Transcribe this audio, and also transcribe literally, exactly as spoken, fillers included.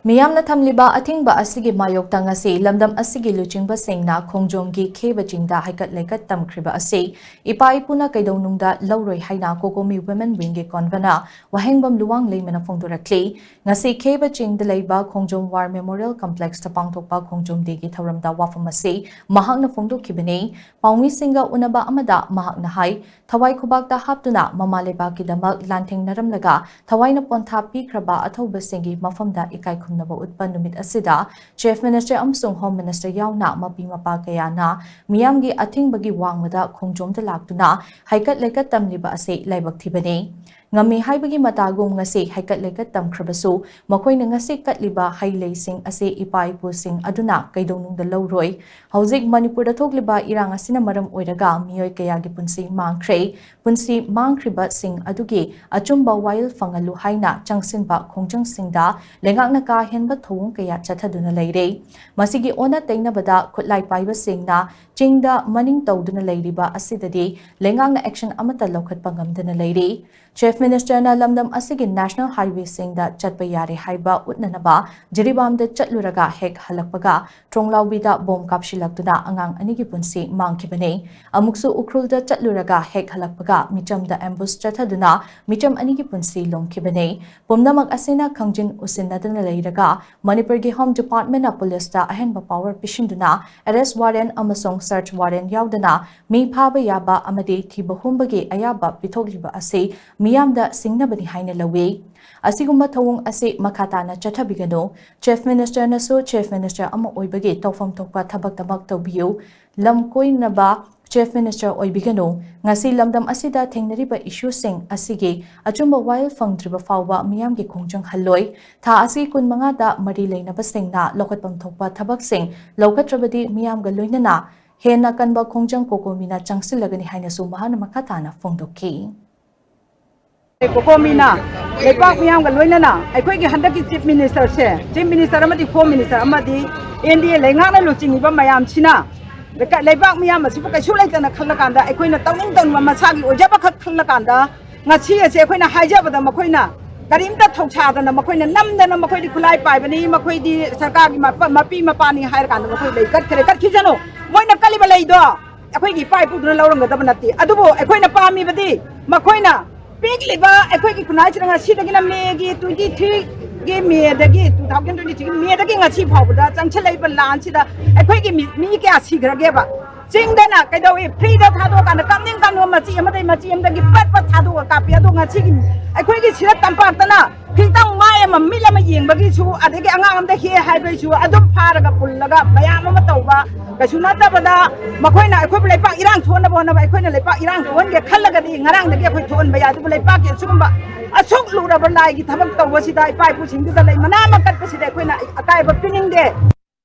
ꯃꯤꯌꯥꯝꯅ ꯊꯝꯂꯤꯕ ꯑꯊꯤꯡꯕ ꯑꯁꯤꯒꯤ ꯃꯥꯌꯣꯛꯇ ꯉꯁꯤ ꯂꯝꯗꯝ ꯑꯁꯤꯒꯤ ꯂꯨꯆꯤꯡꯕꯁꯤꯡꯅ ꯈꯣꯡꯖꯣꯝꯒꯤ ꯈꯦꯕ ꯆꯤꯡꯗ ꯍꯩꯀꯠ ꯂꯩꯀꯠ ꯇꯝꯈ꯭ꯔꯤꯕ ꯑꯁꯤ ꯏꯄꯥ ꯏꯄꯨꯅ ꯀꯩꯗꯧꯅꯨꯡꯗ ꯂꯧꯔꯣꯏ ꯍꯥꯏꯅ COCOMI Women Wingꯒꯤ convener ꯋꯥꯍꯦꯡꯕꯝ ꯂꯨꯋꯥꯡꯂꯩꯃꯅ ꯐꯣꯡꯗꯣꯔꯛꯂꯤ꯫ ꯉꯁꯤ ꯈꯦꯕ ꯆꯤꯡꯗ ꯂꯩꯕ ꯈꯣꯡꯖꯣꯝ War Memorial Complexꯇ ꯄꯥꯡꯊꯣꯛꯄ ꯈꯣꯡꯖꯣꯝ Dayꯒꯤ ꯊꯧꯔꯝꯗ ꯋꯥꯐꯝ ꯑꯁꯤ ꯃꯍꯥꯛꯅ ꯐꯣꯡꯗꯣꯛꯈꯤꯕꯅꯤ꯫ ꯄꯥꯎꯃꯤꯁꯤꯡꯒ ꯎꯅꯕ ꯑꯃꯗ ꯃꯍꯥꯛꯅ ꯍꯥꯏ, ꯊꯋꯥꯏ ꯈꯨꯕꯥꯛꯇ ꯍꯥꯞꯇꯨꯅ ꯃꯃꯥ ꯂꯩꯕꯥꯛꯀꯤꯗꯃꯛ ꯂꯥꯟꯊꯦꯡꯅꯔꯝꯂꯒ ꯊꯋꯥꯏꯅ ꯄꯣꯟꯊꯥ ꯄꯤꯈ꯭ꯔꯕ ꯑꯊꯧꯕꯁꯤꯡꯒꯤ ꯃꯐꯝꯗ ꯏꯀꯥꯏ ꯈꯨꯝꯅꯕ ꯎꯠꯄ ꯅꯨꯃꯤꯠ ꯑꯁꯤꯗ Chief Minister ꯑꯃꯁꯨꯡ Home Minister ꯌꯥꯎꯅ ꯃꯄꯤ ꯃꯄꯥ ꯀꯌꯥꯅ ꯃꯤꯌꯥꯝꯒꯤ ꯑꯊꯤꯡꯕꯒꯤ ꯋꯥꯡꯃꯗ ꯈꯣꯡꯖꯣꯝꯗ ꯂꯥꯛꯇꯨꯅ ꯍꯩꯀꯠ ꯂꯩꯀꯠ ꯇꯝꯂꯤꯕ ꯑꯁꯤ ꯂꯥꯏꯕꯛ ꯊꯤꯕꯅꯤ꯫ ꯉꯝꯃꯤ ꯍꯥꯏꯕꯒꯤ ꯃꯇꯥꯒꯨꯝ ꯉꯁꯤ ꯍꯩꯀꯠ ꯂꯩꯀꯠ ꯇꯝꯈ꯭ꯔꯕꯁꯨ, ꯃꯈꯣꯏꯅ ꯉꯁꯤ ꯀꯠꯂꯤꯕ ꯍꯩ ꯂꯩꯁꯤꯡ ꯑꯁꯤ ꯏꯄꯥ ꯏꯄꯨꯁꯤꯡ ꯑꯗꯨꯅ ꯀꯩꯗꯧꯅꯨꯡꯗ ꯂꯧꯔꯣꯏ꯫ ꯍꯧꯖꯤꯛ ꯃꯅꯤꯄꯨꯔꯗ ꯊꯣꯛꯂꯤꯕ ꯏꯔꯥꯡ ꯑꯁꯤꯅ ꯃꯔꯝ ꯑꯣꯏꯔꯒ ꯃꯤꯑꯣꯏ ꯀꯌꯥꯒꯤ ꯄꯨꯟꯁꯤ ꯃꯥꯡꯈ꯭ꯔꯦ꯫ ꯄꯨꯟꯁꯤ ꯃꯥꯡꯈ꯭ꯔꯤꯕꯁꯤꯡ ꯑꯗꯨꯒꯤ ꯑꯆꯨꯝꯕ ꯋꯥꯌꯦꯜ ꯐꯪꯍꯜꯂꯨ ꯍꯥꯏꯅ ꯆꯪꯁꯤꯟꯕ ꯈꯣꯡꯖꯪꯁꯤꯡꯗ ꯂꯩꯉꯥꯛꯅ ꯀꯥ ꯍꯦꯟꯕ ꯊꯧꯑꯣꯡ ꯀꯌꯥ ꯆꯠꯊꯗꯨꯅ ꯂꯩꯔꯦ꯫ ꯃꯁꯤꯒꯤ ꯑꯣꯟꯅ ꯇꯩꯅꯕꯗ ꯈꯨꯠꯂꯥꯏ ꯄꯥꯏꯕꯁꯤꯡꯅ ꯆꯤꯡꯗ ꯃꯅꯤꯡ ꯇꯧꯗꯨꯅ ꯂꯩꯔꯤꯕ ꯑꯁꯤꯗꯗꯤ ꯂꯩꯉꯥꯛꯅ action ꯑꯃꯠꯇ ꯂꯧꯈꯠꯄ ꯉꯝꯗꯅ ꯂꯩꯔꯤ꯫ Chief Ministerꯅ ꯂꯝꯗꯝ ꯑꯁꯤꯒꯤ national highwayꯁꯤꯡꯗ ꯆꯠꯄ ꯌꯥꯔꯦ ꯍꯥꯏꯕ ꯎꯠꯅꯅꯕ ꯖꯤꯔꯤꯕꯥꯝꯗ ꯆꯠꯂꯨꯔꯒ ꯍꯦꯛ ꯍꯜꯂꯛꯄꯒ ꯊꯣꯡꯂꯥꯎꯕꯤꯗ ꯕꯣꯝ ꯀꯥꯞꯁꯤꯜꯂꯛꯇꯨꯅ ꯑꯉꯥꯡ ꯑꯅꯤꯒꯤ ꯄꯨꯟꯁꯤ ꯃꯥꯡꯈꯤꯕꯅꯤ꯫ ꯑꯃꯨꯛꯁꯨ ꯎꯈ꯭ꯔꯨꯜꯗ ꯆꯠꯂꯨꯔꯒ ꯍꯦꯛ ꯍꯜꯂꯛꯄꯒ ꯃꯤꯆꯝꯗ ambush ꯆꯠꯊꯗꯨꯅ ꯃꯤꯆꯝ ꯑꯅꯤꯒꯤ ꯄꯨꯟꯁꯤ ꯂꯣꯝꯈꯤꯕꯅꯤ꯫ ꯄꯨꯝꯅꯃꯛ ꯑꯁꯤꯅ ꯈꯪꯖꯤꯟ ꯎꯁꯤꯟꯅꯗꯅ ꯂꯩꯔꯒ ꯃꯅꯤꯄꯨꯔꯒꯤ Home Departmentꯅ ꯄꯨꯂꯤꯁꯇ ꯑꯍꯦꯟꯕ power ꯄꯤꯁꯤꯟꯗꯨꯅ arrest warrant ꯑꯃꯁꯨꯡ search warrant ꯌꯥꯎꯗꯅ ꯃꯤ ꯐꯥꯕ ꯌꯥꯕ ꯑꯃꯗꯤ ꯊꯤꯕ ꯍꯨꯝꯕꯒꯤ ꯑꯌꯥꯕ ꯄꯤꯊꯣꯛꯂꯤꯕ ꯑꯁꯤ ꯃꯤꯌꯥꯝꯗ ꯁꯤꯡꯅꯕꯅꯤ ꯍꯥꯏꯅ ꯂꯧꯏ꯫ ꯑꯁꯤꯒꯨꯝꯕ ꯊꯧꯑꯣꯡ ꯑꯁꯤ ꯃꯈꯥ ꯇꯥꯅ ꯆꯠꯊꯕꯤꯒꯅꯨ꯫ Chief Ministerꯅꯁꯨ Chief Minister ꯑꯃ ꯑꯣꯏꯕꯒꯤ ꯇꯧꯐꯝ ꯊꯣꯛꯄ ꯊꯕꯛꯇꯃꯛ ꯇꯧꯕꯤꯌꯨ꯫ ꯂꯝ ꯀꯣꯏꯅꯕ Chief Minister ꯑꯣꯏꯕꯤꯒꯅꯨ꯫ ꯉꯁꯤ ꯂꯝꯗꯝ ꯑꯁꯤꯗ ꯊꯦꯡꯅꯔꯤꯕ issueꯁꯤꯡ ꯑꯁꯤꯒꯤ ꯑꯆꯨꯝꯕ ꯋꯥꯌꯦꯜ ꯐꯪꯗ꯭ꯔꯤꯕ ꯐꯥꯎꯕ ꯃꯤꯌꯥꯝꯒꯤ ꯈꯣꯡꯖꯪ ꯍꯜꯂꯣꯏ꯫ ꯊꯥ ꯑꯁꯤ ꯀꯨꯟꯃꯉꯥꯗ ꯃꯔꯤ ꯂꯩꯅꯕꯁꯤꯡꯅ ꯂꯧꯈꯠꯐꯝ ꯊꯣꯛꯄ ꯊꯕꯛꯁꯤꯡ ꯂꯧꯈꯠꯇ꯭ꯔꯕꯗꯤ ꯃꯤꯌꯥꯝꯒ ꯂꯣꯏꯅꯅ ꯍꯦꯟꯅ ꯀꯟꯕ ꯈꯣꯡꯖꯪ COCOMIꯅ ꯆꯪꯁꯤꯜꯂꯒꯅꯤ ꯍꯥꯏꯅꯁꯨ ꯃꯍꯥꯛꯅ ꯃꯈꯥ ꯇꯥꯅ ꯐꯣꯡꯗꯣꯛꯈꯤ꯫ COCOMIꯅ ꯂꯩꯕꯥꯛ ꯃꯤꯌꯥꯝꯒ ꯂꯣꯏꯅꯅ ꯑꯩꯈꯣꯏꯒꯤ ꯍꯟꯗꯛꯀꯤ Chief Ministerꯁꯦ, Chief Minister ꯑꯃꯗꯤ Home Minister ꯑꯃꯗꯤ NDA ꯂꯩꯉꯥꯛꯅ ꯂꯨꯆꯤꯡꯉꯤꯕ ꯃꯌꯥꯝꯁꯤꯅ ꯂꯩꯀꯥ-, ꯂꯩꯕꯥꯛ ꯃꯤꯌꯥꯝ ꯑꯁꯤꯕꯨ ꯀꯩꯁꯨ ꯂꯩꯇꯅ ꯈꯜꯂꯀꯥꯟꯗ, ꯑꯩꯈꯣꯏꯅ ꯇꯧꯅꯤꯡ ꯇꯧꯅꯤꯡꯕ ꯃꯁꯥꯒꯤ ꯑꯣꯏꯖꯕꯈꯛ ꯈꯜꯂꯀꯥꯟꯗ, ꯉꯁꯤ ꯑꯁꯦ ꯑꯩꯈꯣꯏꯅ ꯍꯥꯏꯖꯕꯗ ꯃꯈꯣꯏꯅ ꯀꯔꯤꯝꯇ ꯊꯧꯁꯥꯗꯅ ꯃꯈꯣꯏꯅ ꯅꯝꯗꯅ, ꯃꯈꯣꯏꯗꯤ ꯈꯨꯠꯂꯥꯏ ꯄꯥꯏꯕꯅꯤ, ꯃꯈꯣꯏꯗꯤ ꯁꯔꯀꯥꯔꯒꯤ ꯃꯄ-, ꯃꯄꯤ ꯃꯄꯥꯅꯤ ꯍꯥꯏꯔ ꯀꯥꯟꯗ ꯃꯈꯣꯏ ꯂꯩ ꯀꯠꯈ꯭ꯔꯦ꯫ ꯀꯠꯈꯤꯁꯅꯨ, ꯃꯣꯏꯅ ꯀꯠꯂꯤꯕ ꯂꯩꯗꯣ ꯑꯩꯈꯣꯏꯒꯤ ꯏꯄꯥ ꯏꯄꯨꯗꯨꯅ ꯂꯧꯔꯝꯒꯗꯕ ꯅꯠꯇꯦ꯫ ꯑꯗꯨꯕꯨ ꯑꯩꯈꯣꯏꯅ ꯄꯥꯝꯃꯤꯕꯗꯤ ꯃꯈꯣꯏꯅ ꯄꯤꯛꯂꯤꯕ ꯑꯩꯈꯣꯏꯒꯤ ꯈꯨꯟꯅꯥꯏꯁꯤꯗ ꯉꯁꯤꯗꯒꯤꯅ ꯃꯦꯒꯤ twenty three ꯒꯤ ꯃꯦꯗꯒꯤ, two thousand twenty three ꯒꯤ ꯃꯦꯗꯒꯤ ꯉꯁꯤ ꯐꯥꯎꯕꯗ ꯆꯪꯁꯤꯜꯂꯛꯏꯕ ꯂꯥꯟꯁꯤꯗ ꯑꯩꯈꯣꯏꯒꯤ ꯃꯤ, ꯃꯤ ꯀꯌꯥ ꯁꯤꯈ꯭ꯔꯒꯦꯕ? ꯆꯤꯡꯗꯅ ꯀꯩꯗꯧꯏ? Free ꯗ ꯊꯥꯗꯣꯛꯑꯀꯥꯟꯗ ꯀꯥꯞꯅꯤꯡ ꯀꯥꯞꯅꯤꯡꯕ ꯃꯆꯤ ꯑꯃꯗꯩ ꯃꯆꯤ ꯑꯃꯗꯒꯤ ꯄꯠ ꯄꯠ ꯊꯥꯗꯣꯛꯑ ꯀꯥꯞꯄꯤ꯫ ꯑꯗꯣ ꯉꯁꯤꯒꯤ ꯑꯩꯈꯣꯏꯒꯤ ꯁꯤꯗ ꯇꯝꯄꯥꯛꯇꯅ ꯈꯤꯇꯪ ꯃꯥꯏ ꯑꯃ, ꯃꯤꯠ ꯑꯃ ꯌꯦꯡꯕꯒꯤꯁꯨ, ꯑꯗꯒꯤ ꯑꯉꯥꯡ ꯑꯃꯗ ꯍꯦ ꯍꯥꯏꯕꯒꯤꯁꯨ ꯑꯗꯨꯝ ꯐꯥꯔꯒ ꯄꯨꯜꯂꯒ ꯃꯌꯥꯝ ꯑꯃ ꯇꯧꯕ꯫ ꯀꯩꯁꯨ ꯅꯠꯇꯕꯗ ꯃꯈꯣꯏꯅ ꯑꯩꯈꯣꯏꯕꯨ ꯂꯩꯄꯥꯛ ꯏꯔꯥꯡ ꯊꯣꯛꯅꯕ ꯍꯣꯠꯅꯕ, ꯑꯩꯈꯣꯏꯅ ꯂꯩꯄꯥꯛ ꯏꯔꯥꯡ ꯊꯣꯛꯍꯟꯒꯦ ꯈꯜꯂꯒꯗꯤ ꯉꯔꯥꯡꯗꯒꯤ ꯑꯩꯈꯣꯏ ꯊꯣꯛꯍꯟꯕ ꯌꯥꯏ꯫ ꯑꯗꯨꯕꯨ ꯂꯩꯄꯥꯛꯀꯤ ꯑꯁꯤꯒꯨꯝꯕ ꯑꯁꯨꯛ ꯂꯨꯔꯕ ꯂꯥꯏꯒꯤ ꯊꯕꯛ ꯇꯧꯕꯁꯤꯗ ꯏꯄꯥ ꯏꯄꯨꯁꯤꯡꯗꯨꯗ ꯂꯩ ꯃꯅꯥ ꯑꯃ ꯀꯠꯄꯁꯤꯗ ꯑꯩꯈꯣꯏꯅ ꯑꯀꯥꯏꯕ ꯄꯤꯅꯤꯡꯗꯦ꯫